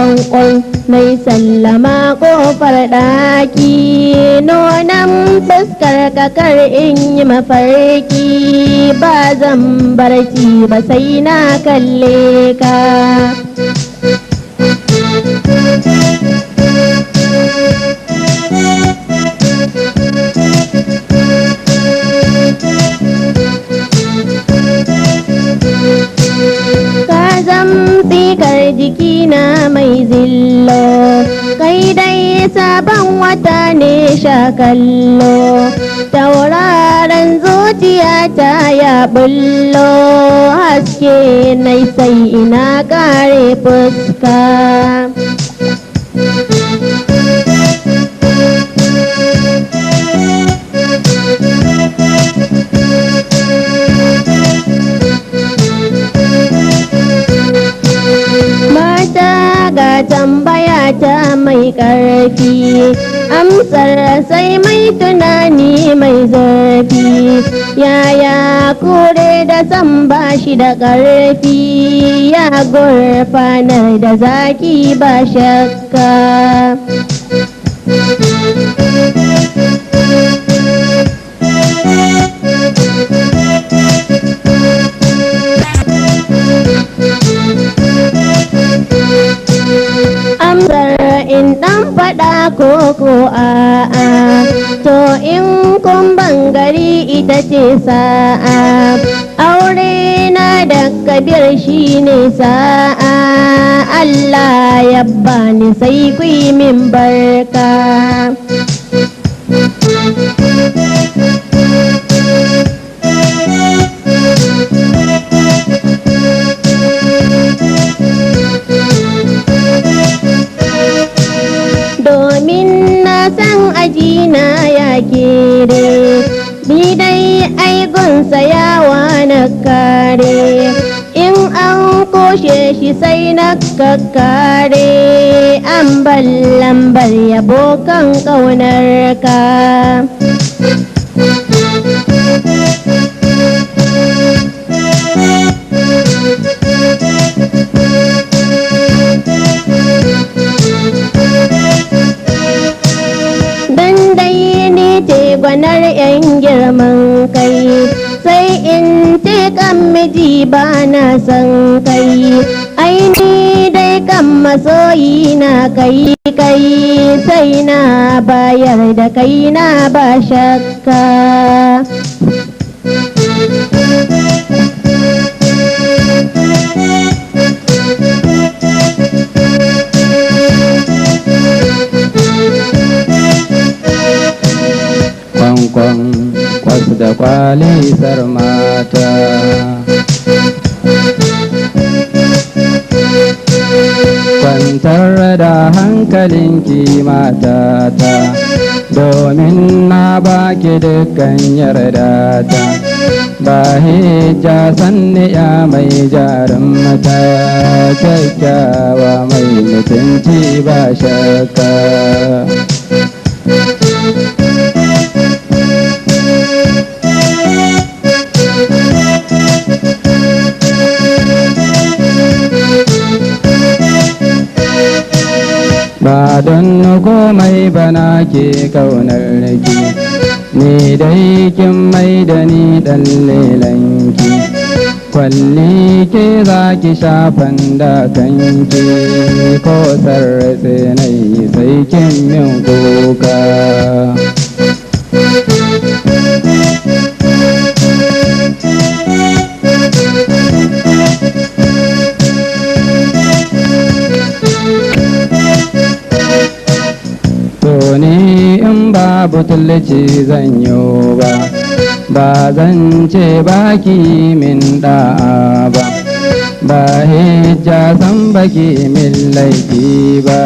Kwankwan mai sallama kofar ɗaki, nonan fuskar kakar in yi mafarki, ba zan barci ba sai na kalle ka. Ka zam tsikar jikina mai zillo, kai dai sabon wata ne sha kallo, tauraron zuciyata ya bullo, haske nai sai ina kare fuska. Mata, ga tambaya ta mai ƙarfi, amsar sai mai tunani mai zurfi. Yaya kure da san bashi da ƙarfi ya gurfanar da zaki ba shakka? Amsar in ɗan faɗa ko ko a'a, to in kun bangari ita ce sa'a. Aure na da Kabir shine sa'a, Allah ya bani, sai ku yi min barka. Domin na san ajina ya kere ni dai aigunsa yawa na kare, in an koshe shi sai na kakkare, an lambar yabo kan ƙaunar ka. Dan dai ni ce gwanar 'yan girman kai, sai in ce kan miji ba na san kai, ai ni dai kan masoyi na kai kai, sai na bayar da kai na ba shakka. Kwankwan kwasu da kwalisar mata, kwantar da hankalinki matata, domin na baki dukkan yardata, ba hijja sanni ya mai jarin mata, kyakkyawa mai mutunci ba shakka. Ba don komai ba na ke kaunar ki, ni dai kin mai da ni dan lelanki, kwalli ke za ki shafan da kanki, ko sarrafe na yi sai kin min kuka. To ni in ba butulci zan yi ba, ba zan ce baki min da'a ba, ba hijja san baki min laifi ba,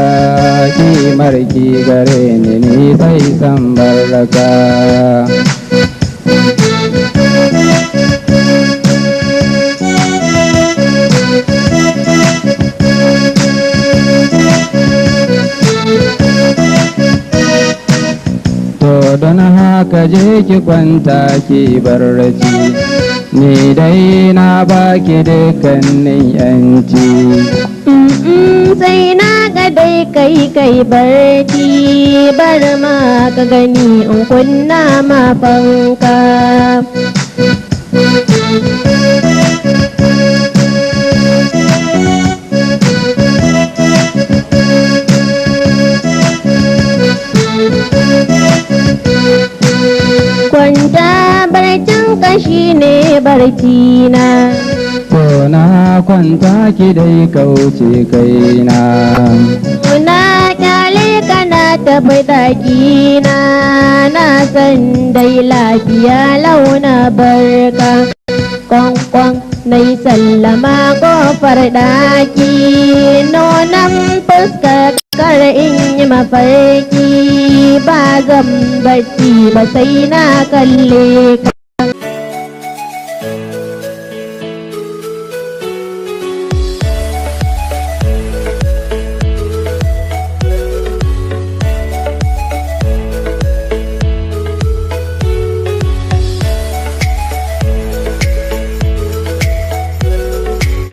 kimar ki gare ni ni sai san baraka. To don haka je ki kwanta ki barci, ni dai na baki dukkanin yanci. Sai na kai kai barci, bar ma ka gani in kunna ma fanka. Kwanta barcin kashi ne barci na. To na kwanta ki dai kauce kaina. Na kyale ka na tafi ɗakina, na san dai lafiya launa barka. Kwankwan na yi sallama kofar ɗaki, nonan fuskar kar in yi mafarki, ba zan bacci ba sai na kalle ka.